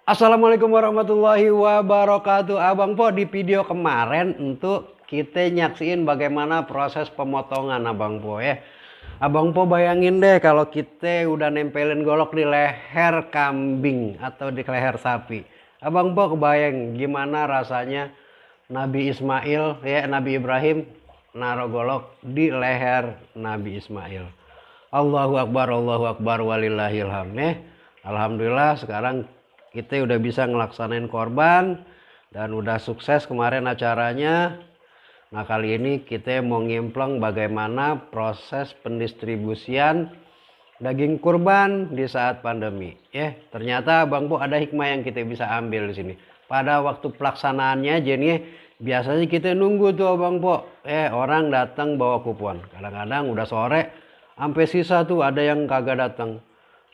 Assalamualaikum warahmatullahi wabarakatuh. Abang Po, di video kemarin untuk kita nyaksiin bagaimana proses pemotongan Abang Po ya. Abang Po bayangin deh kalau kita udah nempelin golok di leher kambing atau di leher sapi. Abang Po kebayang gimana rasanya Nabi Ismail ya, Nabi Ibrahim naruh golok di leher Nabi Ismail. Allahu Akbar walillahil hamd ya. Alhamdulillah sekarang kita udah bisa ngelaksanain korban dan udah sukses kemarin acaranya. Nah kali ini kita mau ngimpleng bagaimana proses pendistribusian daging kurban di saat pandemi. Ternyata Bang Bu ada hikmah yang kita bisa ambil di sini. Pada waktu pelaksanaannya jadi biasanya kita nunggu tuh Bang Bu. Orang datang bawa kupon. Kadang-kadang udah sore sampai sisa tuh ada yang kagak datang.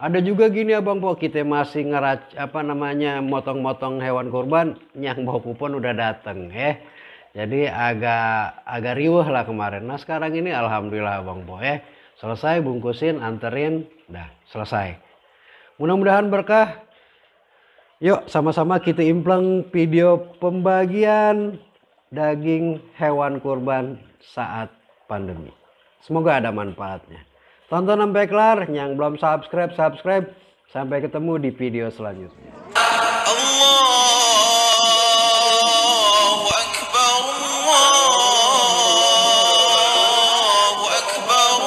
Ada juga gini Abang Po, kita masih motong-motong hewan kurban, yang bawa kupon udah dateng Jadi agak riuh lah kemarin. Nah sekarang ini alhamdulillah Abang Po selesai bungkusin, anterin, dah selesai. Mudah-mudahan berkah. Yuk sama-sama kita impleng video pembagian daging hewan kurban saat pandemi. Semoga ada manfaatnya. Tonton sampai kelar, yang belum subscribe. Sampai ketemu di video selanjutnya. Allahu Akbar, Allahu Akbar,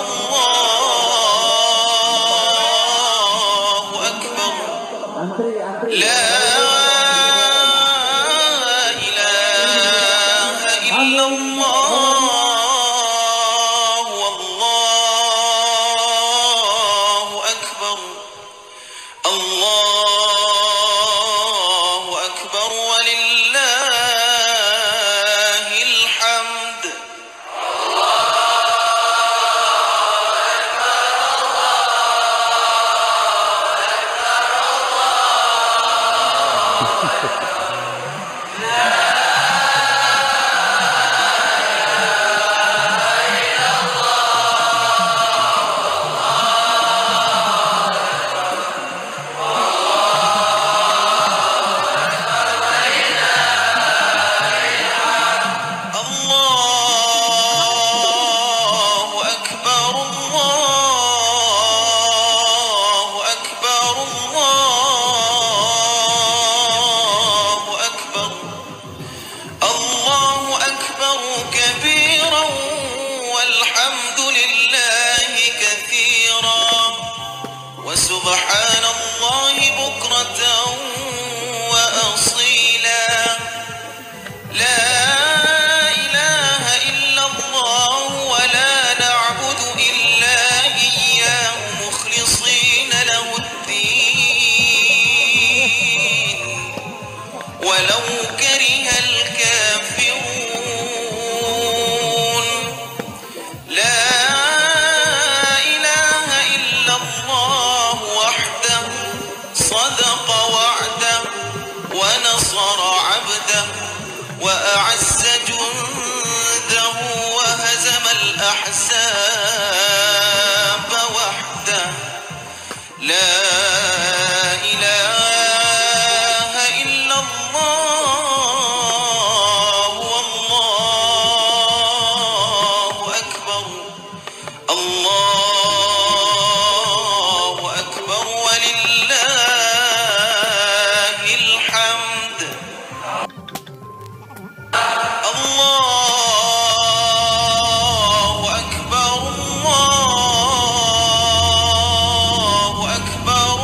Allahu Akbar. La ilaha illallah. Allahu Akbar walillahil hamd. وسبحان الله بكرة وأصيلا. لا إله إلا الله ولا نعبد إلا إياه مخلصين له الدين ولو كره الكافرون. لا صدق وعده ونصر عبده وأعز جنده وهزم الأحزاب وحده. لا إله إلا الله والله أكبر. الله أكبر ولله الحمد. الله أكبر، الله أكبر،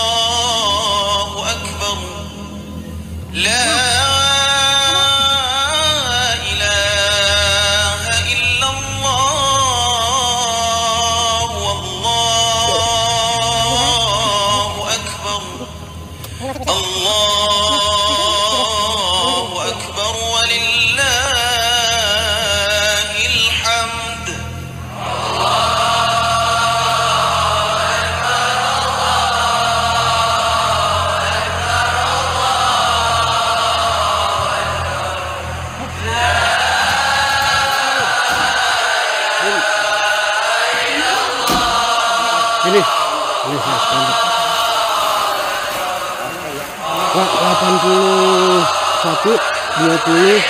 الله أكبر. لا إله إلا الله والله أكبر. الله أكبر ولله الحمد. Ini 80 sapi, 20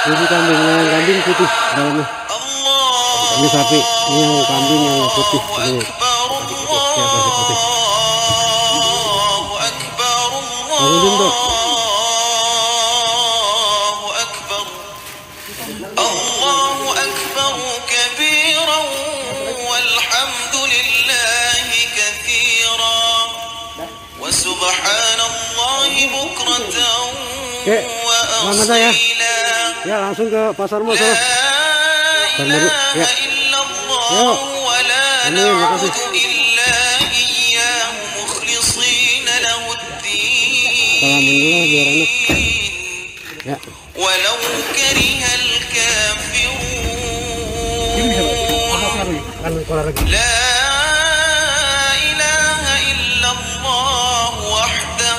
ini kambing. Nah, yang kambing putih dalamnya. Ini sapi, ini yang kambing yang putih ini. Ya, kasih putih. Bangunin tuh. الله أكبر كبيرا والحمد لله كثيرا وسبحان الله بكرة وأصيلا Ya, langsung ke pasar لا sana. إله إلا الله ولا نعبد إلا إياه مخلصين له Salamin dulu biar enak. الدين Ya. ولو كره الكافرون لا إله إلا الله وحده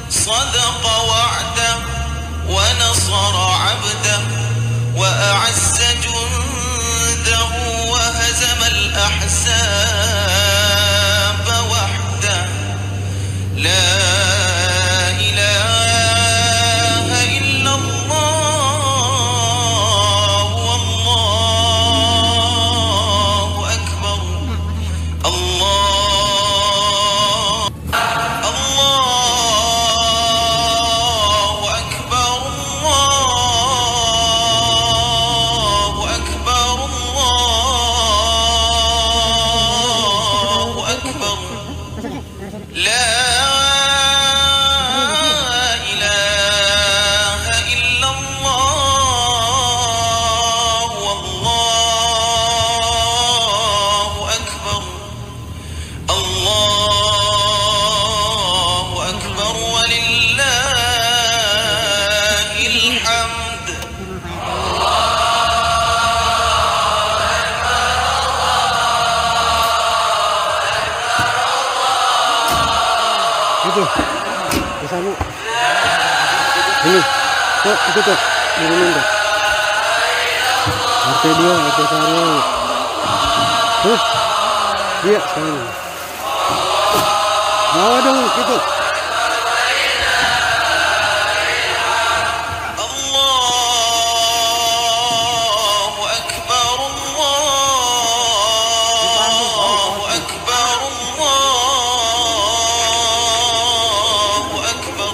صدق وعده ونصر عبده وأعز جنده وهزم الأحزاب وحده لا إله إلا الله والله أكبر الله الله أكبر الله أكبر الله أكبر لا إله إلا الله والله أكبر الله أكبر ولله الحمد Itu di sana. Ini tuh, itu tuh turunin tuh. RT 2, RT 1. Tuh dia sekarang. Bawa dong gitu. الله أكبر الله أكبر الله أكبر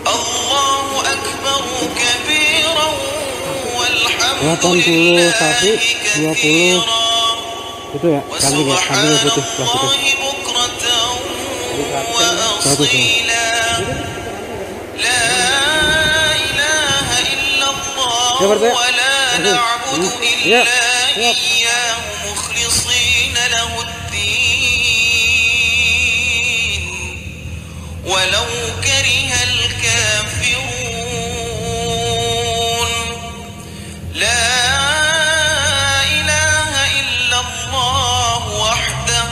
الله أكبر كبيرا والحمد 80 لله sapi, 20 كثيرا itu ya, kambing ya, kambing putih وسبحان plastiknya. الله بكرة وأصيلا لا إله إلا الله Ya, Bert, ya. ولا نعبد Ya, إلا ya. إياه مخلصين له الدين ولو كره الكافرون لا إله إلا الله وحده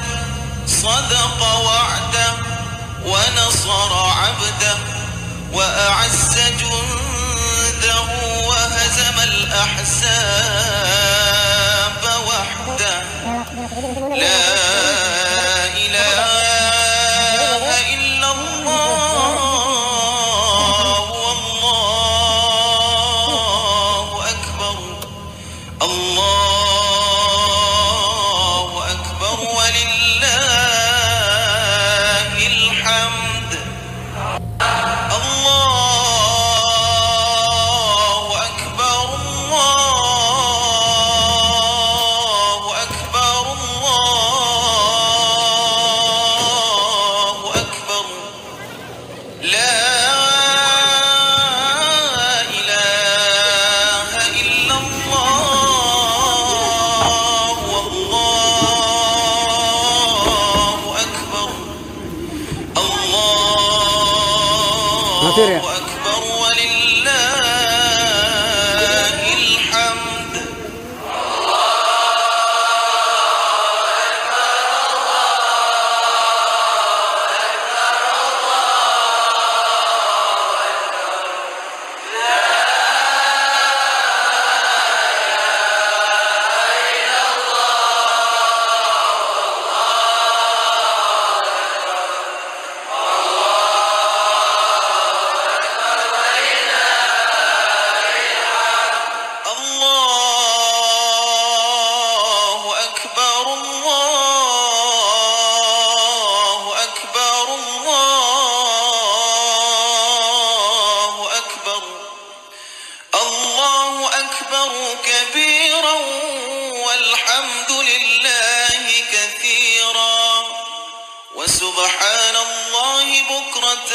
صدق وعده ونصر عبده وأعز جنده وهزم الأحزاب وحده لا إله إلا الله والله أكبر الله أكبر ولله الحمد الله أكبر الله أكبر الله أكبر لا إله إلا الله والله أكبر Masir ya? الله أكبر ولله الحمد كبيرا والحمد لله كثيرا وسبحان الله بكرة